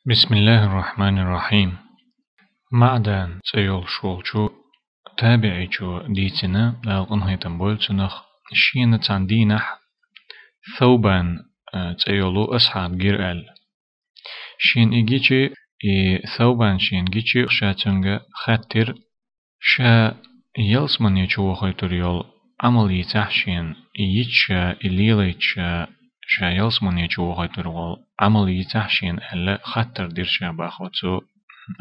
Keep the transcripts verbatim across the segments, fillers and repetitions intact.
بسم الله الرحمن الرحيم. МаӀдан цӀе йолуш волчу табиӀичо дийцина, Дала къинхетам бойла цунах, шена цхьана дийнахь Саубан, а, цӀе йолу асхьаб гира аьлла. Шена и гичи, и Саубан шена гичи, ша цуьнга хаьттира, ша ялсамане чу вохуьйтур йолу Ӏамал йицахь шена, и йича ша, и лелайча ша, ша ялсамане чу вохуьйтур волу Ӏамал йицахь шена аьлла, хаттар дира ша боху оцу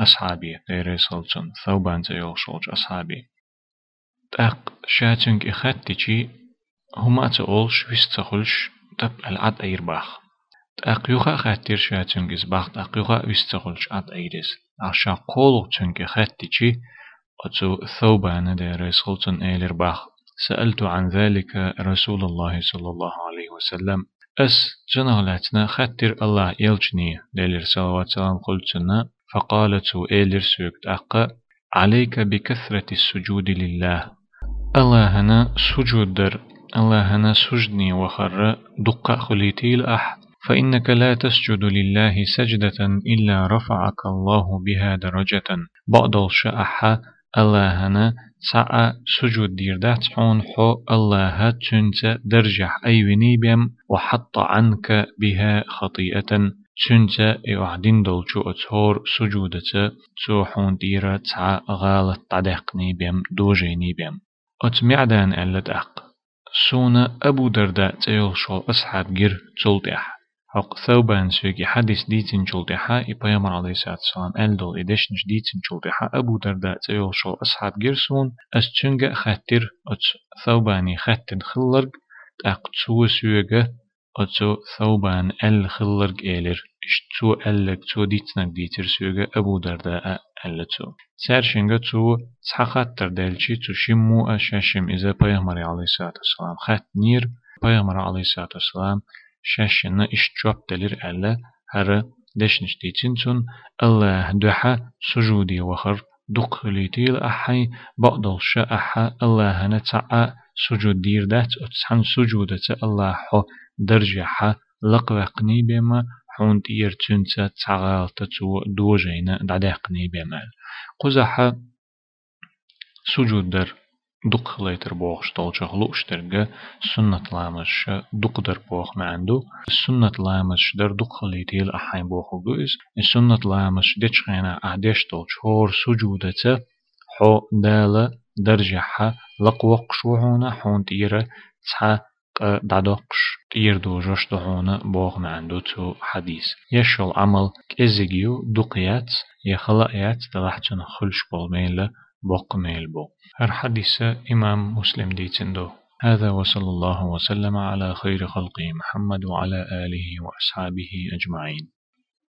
асхьабе, Дела реза хуьлда цунна, Саубан цӀе йолуш волчу асхьабе. ТӀаккха ша цуьнга и хаьттичи, хӀума а ца олуш, вист ца хуьлуш, тап аьлла Ӏад Ӏийра боху. ТӀаккха юха а хаьттира ша цуьнга иза боху, тӀаккха юха а вист ца хуьлуш Ӏад Ӏийра иза. ТӀаккха ша кхоалгӀа цуьнга и хаьттичи, оцу Саубана, Дела реза хуьлда цунна, элира боху: سألت عن ذلك رسول الله صلى الله عليه وسلم. Ас цунах лаьцна хаьттира АллахӀан элчане, Делера салават-салам хуьлда цунна, فقال, цо элира соьга тӀаккха: عليك بكثرة السجود لله. АллахӀана сужуд дар, АллахӀана суждане вахар дуккха а хуьлийтийла ахь, فإنك لا تسجد لله سجدة إلا رفعك الله بها درجة. Бакъдолуш ахьа АллахӀана цхьа а сужуд дийр дац хьуна, хьо АллахӀа цуьнца даржехь айвиний бен, وحط عنك بها خطيئة, цуьнца и охьадина долчу оцу хӀора сужудаца цо хьуна тӀера цхьа гӀалат дӀадаьккхиний бен, дожийний бен. Оцу МаӀдана аьлла тӀаккха: суна Абу Дарда цӀе йолуш волу асхьаб гира цул тӀаьхьа. ХӀокху Саубана соьга и хьадис дийцинчул тӀаьхьа, и Пайхамар, Ӏалайхиссалату вассалам, аьлла долу и дешнаш дийцинчул тӀаьхьа, Абу Дарда цӀе йолуш волу асхьаб гира суна, ас цуьнга а хаьттира оцу Саубане хаьттина хилларг, тӀаккха цо соьга оцу Саубана аьлла хилларг элира, иштта цо аьлларг, цо дийцинарг дийцира соьга Абу Дарда а, аьлла цо. Цаьршинга цо цхьа хаттар делчи, цу шиммо а шаьшшимма иза Пайхамаре, Ӏалайхиссалату вассалам, хаьттинера, Пайхамара, Ӏалайхиссалату вассалам, шаьшшинна иштта жоп делира аьлла, хӀара дешнаш дийцина цунна: АллахӀан дуьхьа сужуде вахар дукха хуьлийтийла ахьа, бакъдолуш ахьа АллахӀана цхьа а сужуд дийр дац, оцу цхьана сужудаца АллахӀа хьо даржехь лакхаваьккхиний бен, хьуна тӀера цуьнца цхьа гӀалат цо дожийна дӀадаьккхиний бен аьлла. Кхузахь сужуд дар дукха хилийтар бохуш долчух лууш дерг суннат ламазаш дукха дар боху маьӀна ду. Суннат ламазаш дар дукха хилийтийла ахьа бохург ду иза. И суннат ламазаш дечу хенахь ахьа деш долчу хӀора сужудаца хьо Дала даржехь лакхавоккхуш ву хьуна, хьуна тӀера цхьа къа дӀадоккхуш, тӀера дожош ду хьуна боху маьӀна ду цу хьадисан. Еш йолу Ӏамал кӀезиг ю, дукха яц, я хала а яц, делахь цунах хуьлуш болу мел боккха мел бу. ХӀара хьадис имам Муслима дийцина ду. هذا وصلى الله وسلم على خير خلقه محمد وعلى آله وأصحابه أجمعين.